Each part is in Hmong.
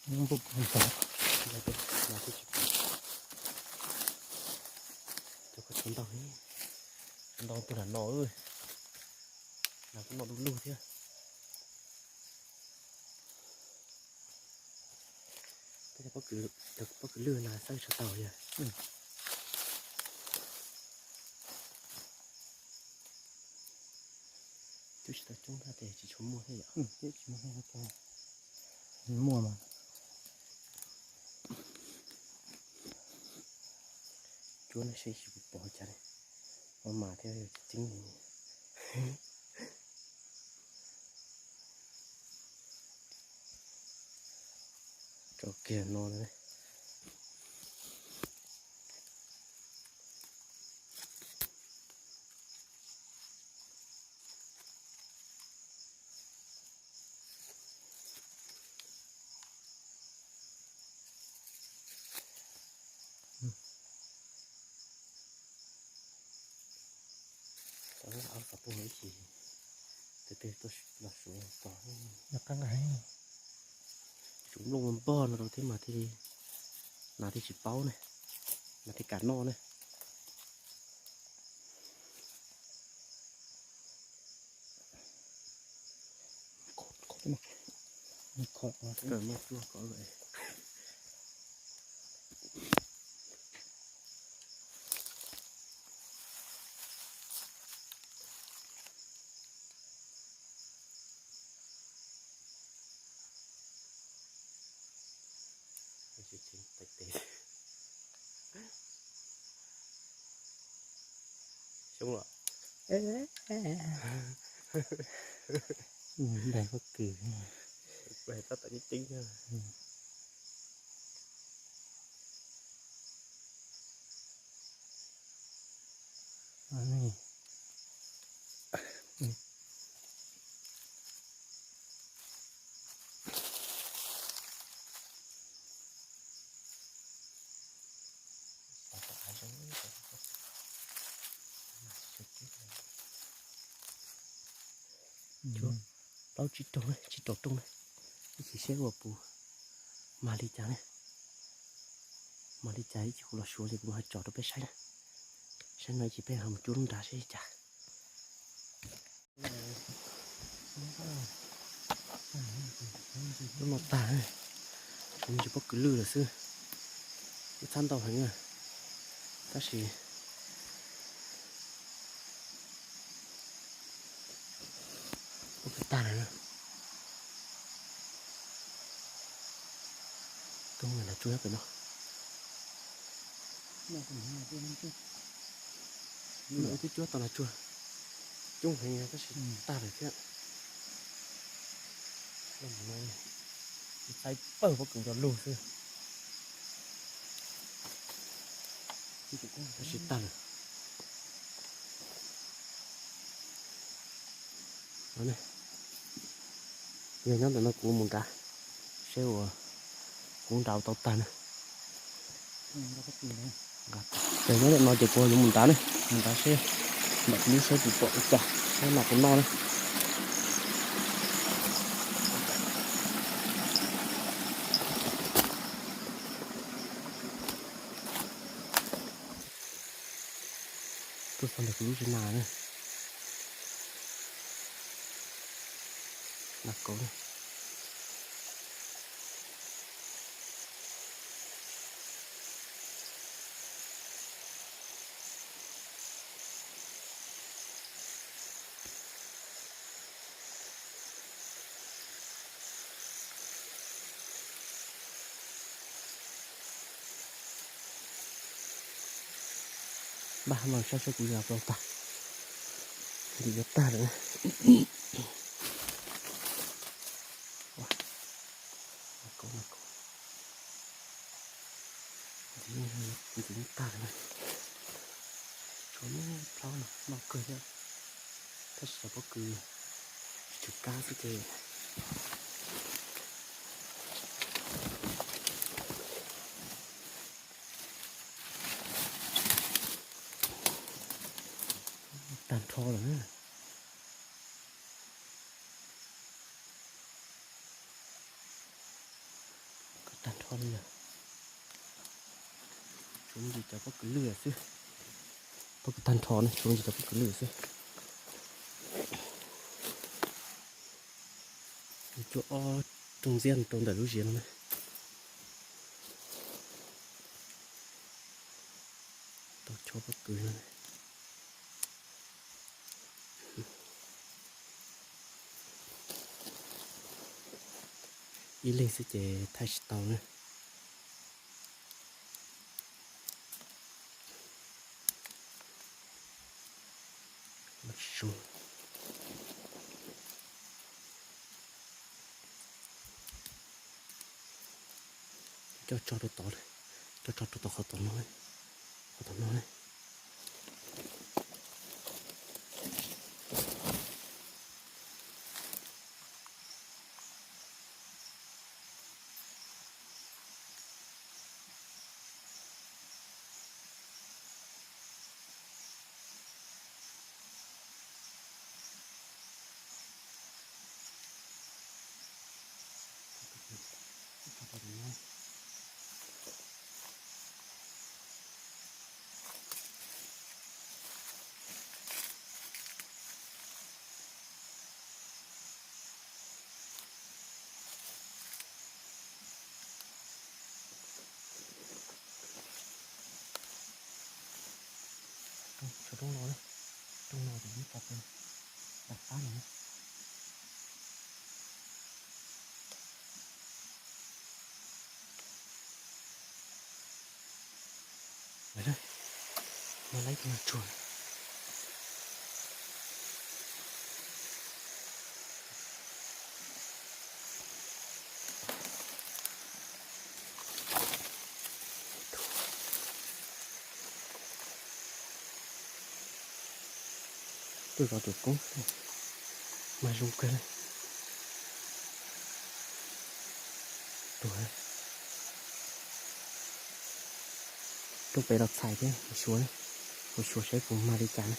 Npua ntau, ntau tsis, cov ko tshuav ntau, tshuav ntau tuaj nram no, nas kuj noj du lug thiab. Peb cov pob kws lwj nas xawb tshaj tau yog. Twb tsis tau coob thiab tes tsis tshua muaj thiab yom. Muaj mas. Cuab no seb tsis pom cas li. Mas mas thiab tsis txeeb li. Tso kiag no na. Tau ob txoj pug ib chim, tes tes tuaj los suav tos. Suav nplooj npog no rau thiab mas thiaj li, nas thiaj tsis paub ne, nas thiaj kam noj ne. Xyoob los. Nplaig pob kws. Nplaig tab tom ceeb ceeb. Plaub tsib rooj, tsib rau rooj na. Ib chim seb ua puas mag li cas ne. Mag li cas ib chim kuv los suav li kuv mam ho tso rau peb saib na. Saib no ib chim peb ho mus cuab lub nrad seb li cas. Lub no tag, tshuav me ntsis pob kws lwj lawm xwb. Lub txhab ntau heev na, tab sis pob kws tag lawm. Tuaj mus nram tsuag pem no. Twb cuab tau nas tsuag coob heev tab sis tag lawm thiab. Txaij pawg pob kws nco lug xwb. Tab sis tag lawm. Yog nyob ntawm no kuv mus nrad, seb uas kuv nrad ua tau tag na. Ces nyob ntawm no ces kuv yuav mus nrad ne, mus nrad seb, nram kuv lub seb puas pom li cas, seb nas puas noj na. Tuaj txog ntawm kuv lub tsev nas na. Nas kauv na. Npaj no saib seb kuv yuav tau tag, ntim yuav tag lawm. Ntim tag lawm, tshuav plaub no noj kawg thiab, tab sis cov pob kws tsw kab xwb ces tag nrho lawm. Kho li yog tshuav me ntsis cov pob kws lwj xwb. Pob kws tag nrho na, tshuav me ntsis cov pob kws lwj xwb. Cuaj ob rooj ntxiab rau ntawm lub ziav no na. Tau chob pob kws no. Ib leeg xwb ces thaij tsis tau na. Zoo. Coj tso rau tod, coj tso rau tod qhov tod no, qhov tod no. Tshuav rooj no, rooj no ces ib co pem dam qab no. Muab laib tus no tsuag. Tuaj zov tus koob xwb mas zoo kawg. Tuaj pem los txhais thiab, mus xyuas, mus xyuas saib puas mag li cas na.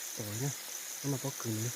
Tsis pom na, ub no pob kws no.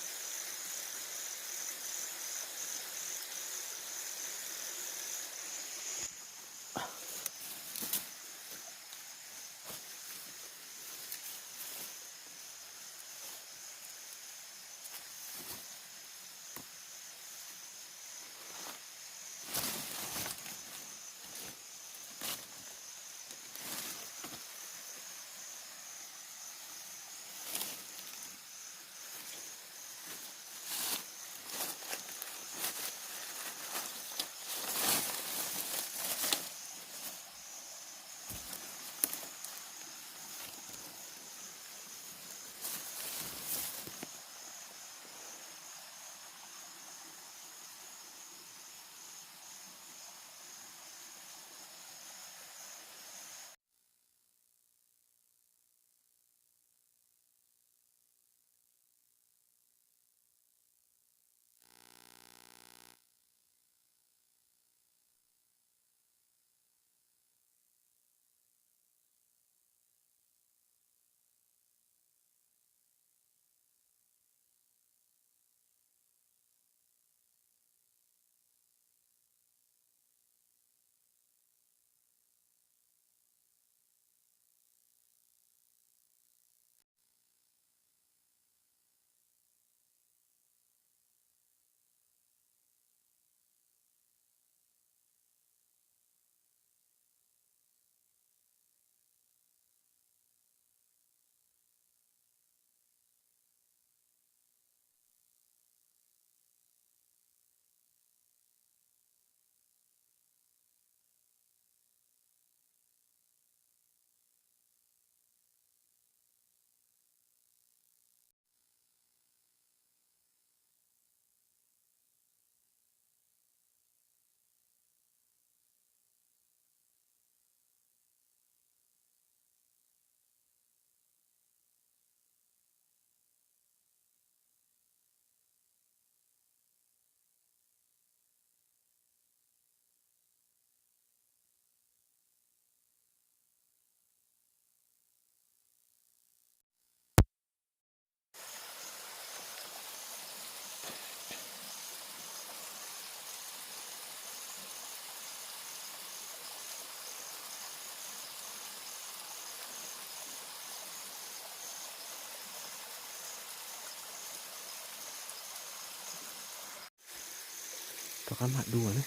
Qab mag dua na,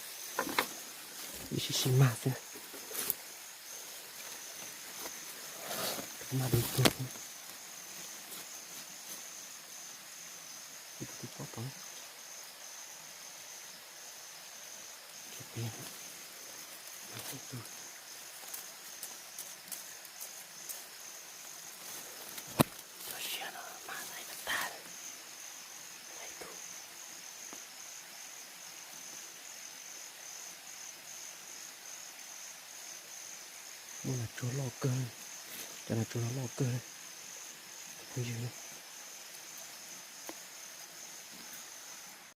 ib sij sij mag xwb. Qab mag dua kiag xwb. Ib tug twb poob tau. Kiag pem. Mag ib tug. Cov siav no mas tag tag li. Tag ib tug. Muaj nas tsuag loj kawg, cov nas tsuag no loj kawg na, cov phooj ywg na.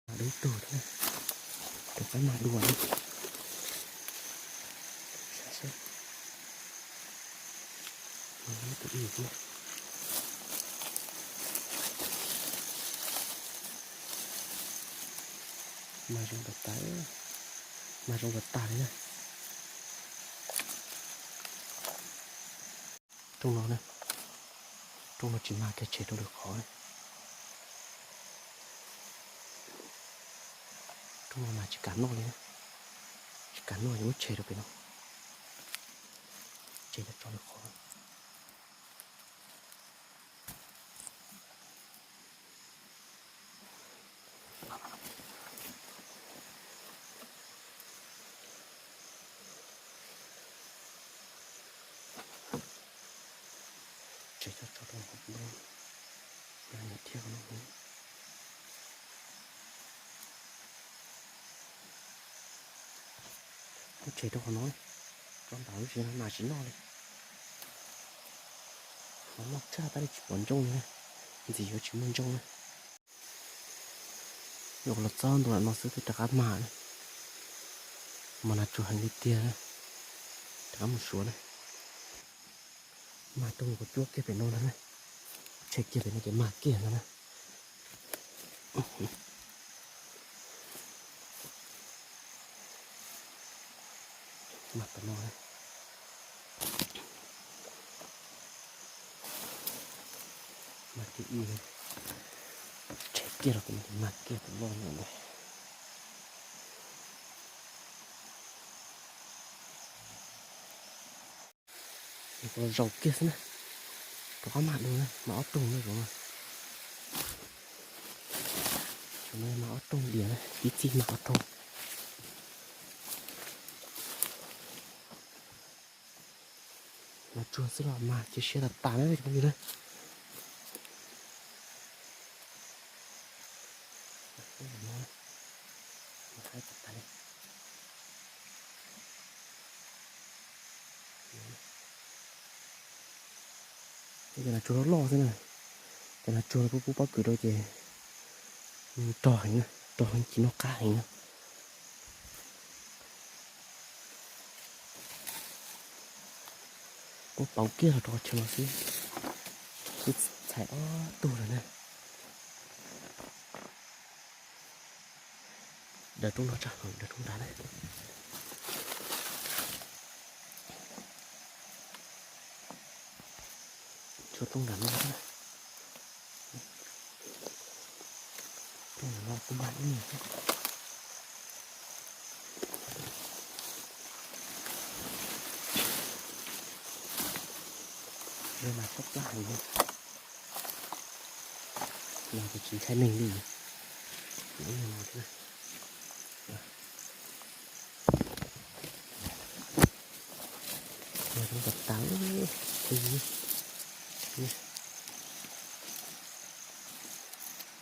Mag dua ib tug thiab, rov qab mag dua na. Saib seb. Mag ib tug ib thiab. Mag zoo tas tas, mag zoo tas tas li na. Rooj no na, rooj no tsis mag kiag tshem rau lwm qhov na. Rooj no mas tsis kam noj li na, tsis kam noj ces muab tshem rau pem no, tshem tso lwm qhov. Tshem tso tso rau hauv no, mag niam thiab no. Muab tshem rau qhov no, tso ntawm lub tsev no mas tsis noj li. Qhov noj tshaj tab li tsis pom ntsooj li na, ntxim yuav tsis muaj ntsooj na. Nyuam qhuav los txog ntua no xwb twb rov qab mag na. Mas nas tsuag heev li tiag na. Rov qab mus suav na. Mag rooj nyuam qhuav cuab kiag pem no ntag na. Tshem kiag pem no ces mag kiag ntag na. Mag tom no na. Mag kiag ib, tshem kiag los pem no ces mag kiag tom no ntag. Zaum kiag xwb na, rov qab mag dua na, mag ob rooj na zaum no. Zaum no mag ob rooj diam na, ib txij mag ob rooj. Mas tsuag xwb los mas cia siab tas tas na cov phooj ywg na. Cov nas tsuag loj loj xwb na, cov nas tsuag no pub pub pob kws rau ces rog heev na, rog heev ces noj qab heev na. Muab pauv kiag los rau qhov chaw no xwb, twb txhais ob tug lawm na. Daws rooj no tso, daws rooj nrad na. Tshuav rooj nrad no thiab. Rooj nrad no kuj mag ib nyuag thiab. Yog mas txhob plab heev li. Los ces tsis ntshai neeg li. Ib nyuag no thiab. Mas zoo tas tas.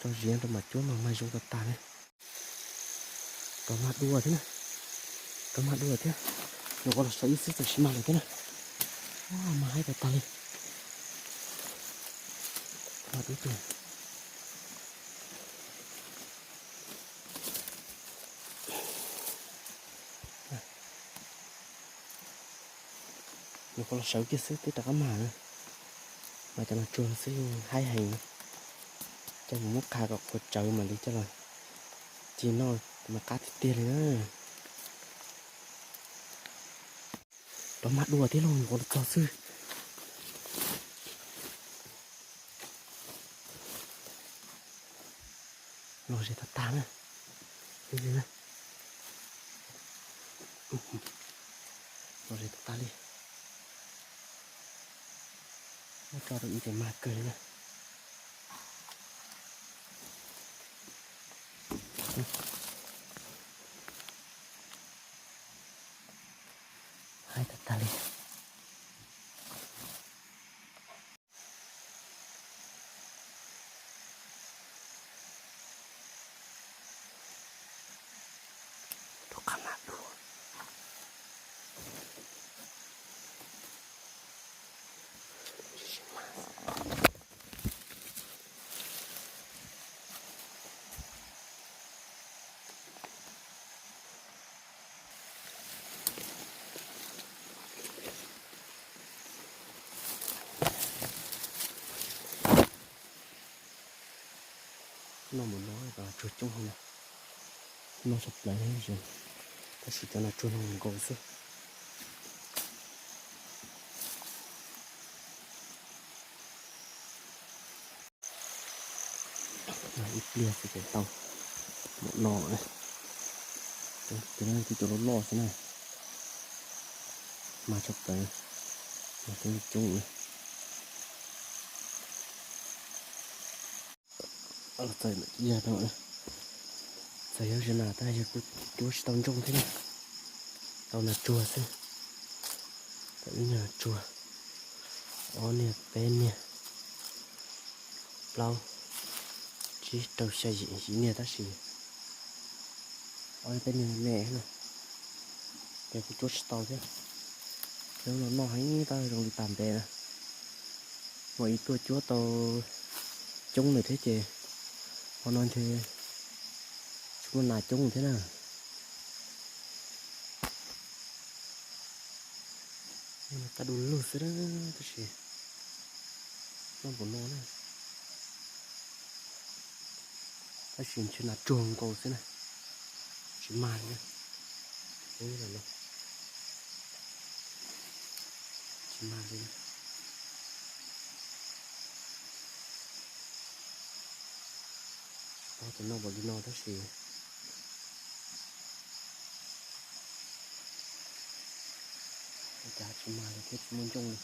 Tso ziav rau mam cuab mas mas zoo tas tas li. Rov mag dua thiab na. Rov mag dua thiab. Nyuam qhuav los sawv ib xwb txawm sis mag lawm thiab na. Mag haib tas tas li. Mag dua. Nyuam qhuav los sawv kiag xwb twb rov qab mag na. Mas cov no tsuag xwb haib heev. Coj mus muab qha kom qhuav tsawv mam li coj los ci noj mas qab tiag tiag li na. Rov mag dua thiab lauj, nyuam qhuav los txog xwb. Los ze tag tag na. Los ze tag tag li. Muab tso rau ib ces mag kawg li na. Haib tag tag li. Tus qab mas dua. Noj mus no tsuag coob heev na. Noj tshaj plaws, tab sis cov nas tsuag no nkaus xwb. Ib pliag xwb ces tau. Mus no, cov no twb cov loj loj xwb na. Mas tshaj plaws, mas twb coob na. Txawm yog, txawm yog zim nas tab yog kuj cuab tsis tau ntsooj thiab na. Tau nas tsuag xwb. Tau ib niag nas tsuag, ob niag, peb niag, plaub, tsib, rau, xya, yim, yim niag tab sis ob niag peb niag me na, ces kuj cuab tsis tau thiab. Ces los noj heev tab zoo li tag ntev na. Muaj ib tuaj cuab tau coob lawm thiab ces hmo no ntshe tsis muaj nas coob thiab na. Qab du lug xwb tab sis noj npaum no na, tab sis ntshe nas tsuag nkaus xwb na, tsis mag li na. Tsis mag li. Tsis paub tias noj npaum li no tab sis ua cas tsis mag li thiab tsis muaj ntsooj li.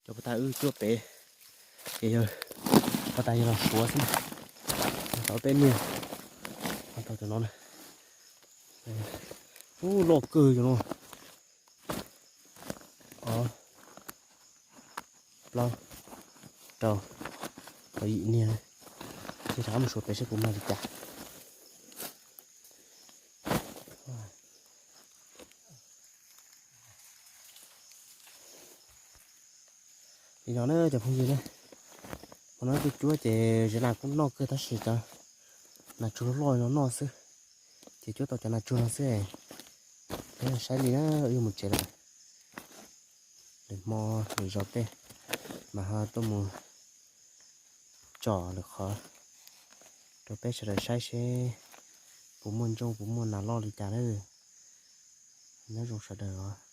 Cov puag ta wb cuab pem ces yog, puag ta yog los suav xwb na. Tau peb niag, tau cov no na. Ub, loj kawg cov no. Ob, plaub, rau, tau yim niag. Ces rov qab mus suav pem seb puas mag li cas. Li no na cov phooj ywg na, hmo no kuj cuab ces zim nas kuj noj kawg tab sis cov nas tsuag loj loj no noj xwb, ces cuab tau cov nas tsuag no xwb. Saib li na, wb yuav mus tsev lawm. Lwm hmo lwm zaus tej mas ho tuaj mus tsom lwm qhov rau peb sawv daws saib seb puas muaj ntsooj puas muaj nas loj li cas na. Nyob zoo sawv daws os.